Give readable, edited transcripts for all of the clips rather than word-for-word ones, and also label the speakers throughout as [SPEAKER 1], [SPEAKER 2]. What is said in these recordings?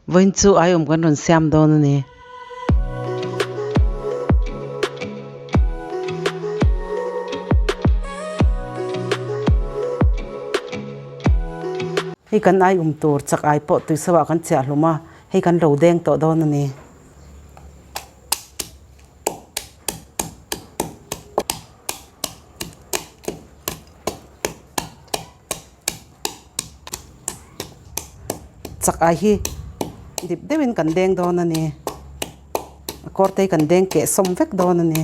[SPEAKER 1] Vawiin chu aiawm kan rawn siam dawn a ni. Hei kan aiawm tur chak ai pawh tuisauah kan chiah hlum a, hei kan lo deng tawh dawn a ni. Chak ai hi dip deuhin kan deng dawn a ni. A kawr te hi kan deng keh sawm vek dawn a ni.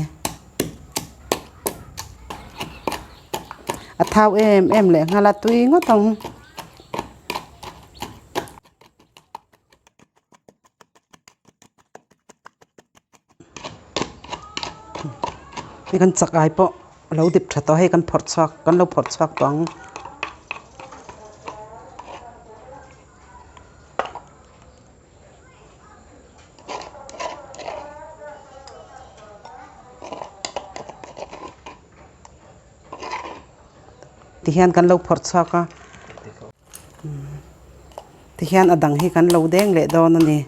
[SPEAKER 1] A thau em em leh nghal a tui ngawt ang. Hei kan chak ai pawh a lo dip tha tawh a hei kan phawrh chhuak kan lo phawrh chhuak tawh ang. Tihian kan lo phawrh chhuak a tihian a dang hi kan lo deng leh dawn a ni.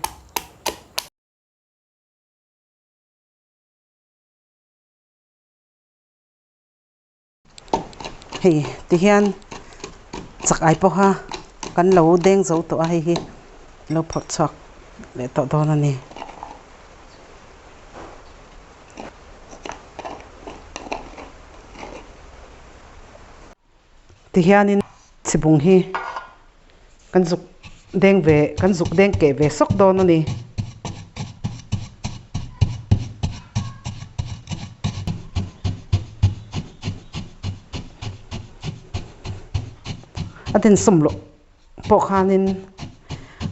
[SPEAKER 1] Hei tihian chak ai pawha kan lo deng zo tawh a hei hi lo phawrh chhuak leh tawh dawn a ni. Tihianin chhibung hi kan zuk deng ve kan zuk deng keh ve sawk dawn a ni. A den sawm loh pawh khanin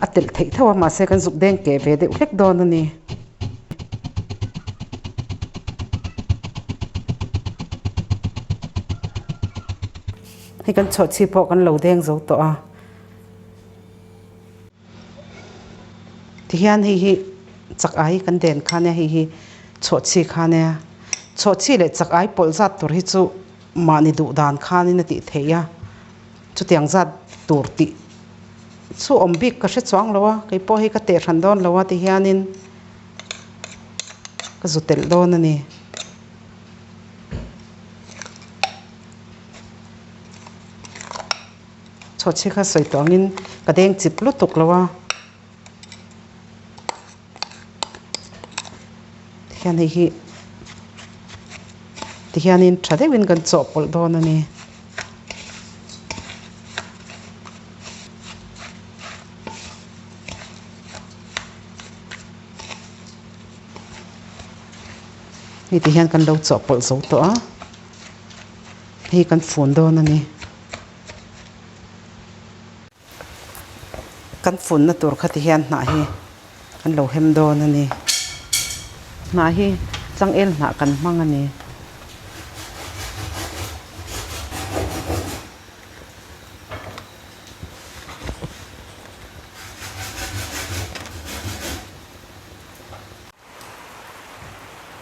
[SPEAKER 1] a telh theih tho a mahse kan zuk deng keh ve deuh hlek dawn a ni. Hei kan chhuah chhi pawh kan lo deng zo tawh a. Tihian hei hi chak ai kan den kha nia hei hi chhuah chhi kha nia. Chhuah chhi leh chak ai pawlh zat tur hi chu mahni duh dan khanin a tih theih a. Chutiang zat tur tih chu awm bik ka hre chuang lo a, kei pawh hei ka teh hran dawn lo a tihianin ka zu telh dawn a ni. Chhawchhi kha sawi tawh angin ka deng chip lutuk lo a, tihian hei hi tihianin tha deuhin kan chawhpawlh dawn a ni. Hei ti hian kan lo chawhpawlh zo tawh a, hei kan fun dawn a ni. Kan funna tur kha ti hian hnah hi kan lo hem dawn a ni. Hnah hi changel hnah kan hmang a ni.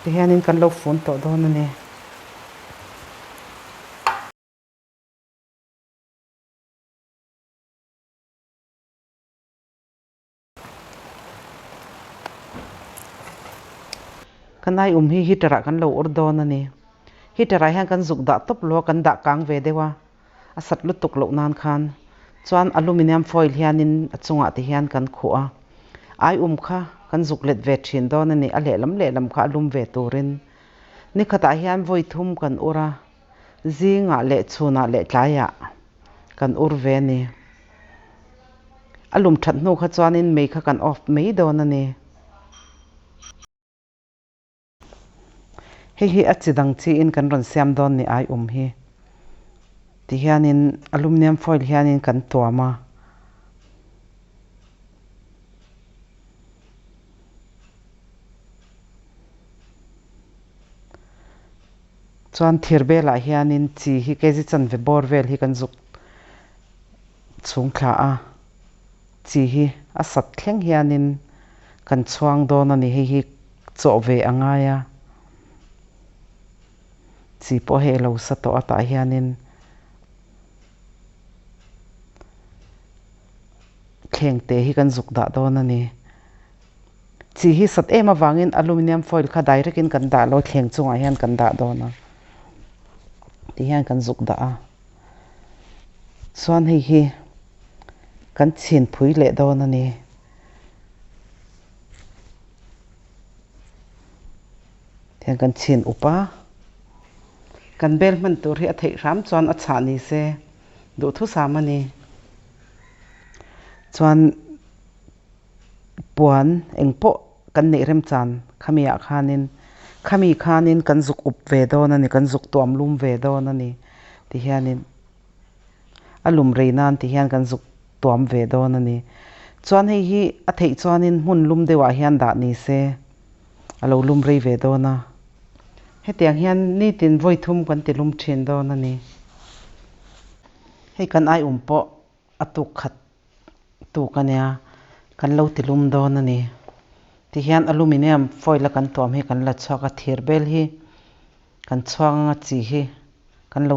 [SPEAKER 1] Tihianin kan lo fun tawh dawn a ni. Kan aium hi heater ah kan lo ur dawn a ni. Heater ah hian kan zuk dah tawp lo a, kan dah kang ve deuh a, a sat lutuk loh nan khan. Chuan aluminium foil hianin a chungah te hian kan khuh a. Aium kha kan zuk let ve thin dawn a ni, a lehlam lehlam kha a lum ve turin. Nikhatah hian vawi thum kan ur a, zingah leh chhunah leh tlaiah kan ur ve a ni. A lum that hnu kha chuanin mei kha kan off mai dawn a ni. Hei hi a chi dang chiin kan rawn siam dawn ni ai awm hi. Tihianin aluminium foil hianin kan tuam a. Chuan thir belah hianin chi hi kg chanve bawr vel hi kan zuk chhung thla a, chi hi a sat thleng hianin kan chhuang dawn a ni. Hei hi chawh ve a ngai a, chi pawh hei a lo sa tawh a tah hianin. Thleng te hi kan zuk dah dawn a ni. Chi hi sat em avangin aluminium foil kha direct in kan dah lo thleng chungah hian kan dah dawn a ti hian kan zuk dah a. Chuan hei hi kan chhin phui leh dawn a ni. Tihian kan chhin up a. Kan bel hman tur hi a theih hram chuan a chhah ni se duhthusam a ni. Chuan puan eng pawh kan neih remchan khami ah khanin khami khanin kan zuk up ve dawn a ni kan zuk tuam lum ve dawn a ni ti hianin a lum rei nan ti hian kan zuk tuam ve dawn a ni. Chuan hei hi a theih chuanin hmun lum deuh ah hian dah ni se a lo lum rei ve dawn a. Hetiang hian nitin vawi thum kan ti lum thin dawn a ni. Hei kan aium pawh a tuk khat tuk a nia, kan lo ti lum dawn a ni. Tihian aluminium foil a kan tuam hi kan la chhuak a, thir bel hi kan chhuang anga chi hi kan lo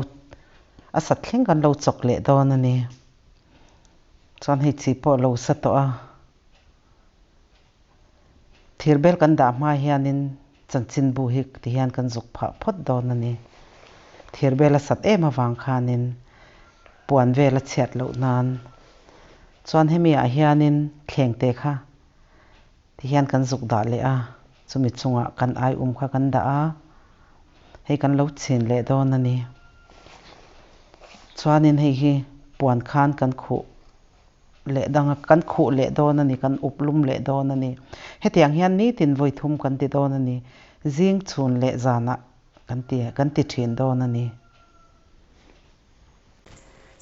[SPEAKER 1] a sat thleng kan lo chawk leh dawn a ni. Chuan hei chi pawh a lo sa tawh a. Thir bel kan dah hma hianin chanchinbu hi tihian kan zuk phah phawt dawn a ni. Thir bel a sat em avang khanin puan vel a chhiat loh nan chuan hemi ah hianin thleng te kha tihian kan zuk dah leh a, chumi chungah kan ai um kha kan dah a, hei kan lo chhin leh dawn a ni. Chuanin hei hi puan khan kan khuh leh dang a, kan khuh leh dawn a ni, kan up lum leh dawn a ni. Hetiang hian nitin vawi thum kan ti dawn a ni, zing chhun leh zanah kan ti kan ti thin dawn a ni.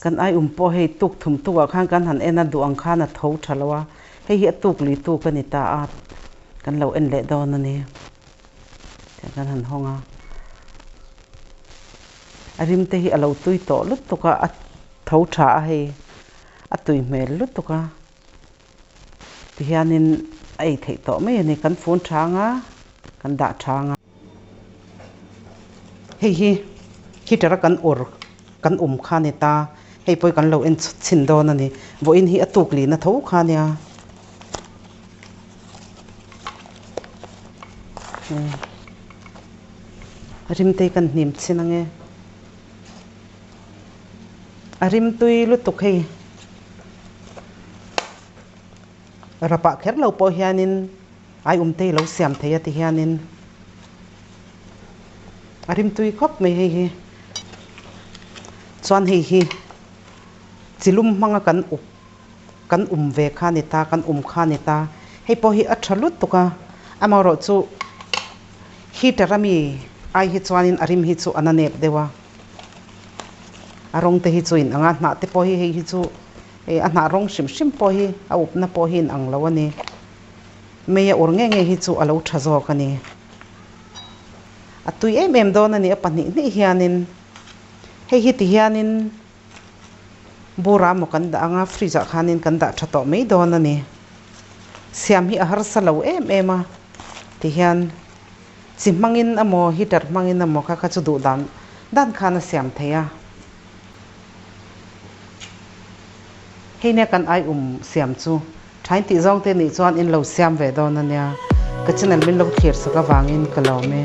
[SPEAKER 1] Kan ai um pawh hei tuk thum tukah khan kan han en a, duh ang khan a tho tha lo a, hei hi a tuk lui tuk a ni ta a, kan lo en leh dawn a ni. Tiang kan han hawng a, a rim te hi a lo tui tawh lutuk a, a tho tha a hei. A tui hmel lutuk a, tihianin a ei theih tawh mai a ni. Kan fun chang a, kan dah chang a. Hei hi heater a kan ur kan um kha a ni ta, hei pawh hi kan lo en chhin dawn a ni. Vawiin hi a tuk lin a tho kha a nia. A rimte hi kan hnim chhin ang e. A rimtui lutuk hei rapah kher lo pawh hianin aiumtei lo siam thei a ti hianin a rimtui khawp mai hei hi. Chuan hei hi chilum hmanga kan up kan um ve kha a ni ta kan um kha a ni ta hei pawh hi a tha lutuk a amaherawhchu heater ami ai hi chuanin a rim hi chu a na nep deuh a. A rawng te hi chu in ang a, hnah te pawh hi hei hi chu hei a hnah rawng hrim hrim pawh hi a upna pawh hi in ang lo a ni. Mei a ur nge nge hi chu a lo tha zawk a ni. A tui em em dawn a ni a pahnih hnih hianin hei hi ti hianin bura maw kan dah ang a fridge ah khanin kan dah tha tawh mai dawn a ni. Siam hi a harsa lo em em a ti hian. Chi hmangin emaw heater hmangin emaw kha kha chu duh dan dan khan a siam thei a. Hei nia kan ai um siam chu thain tih zawng te nih chuan in lo siam ve dawn a nia. Ka channel min lo thlir sak avangin ka lawm e.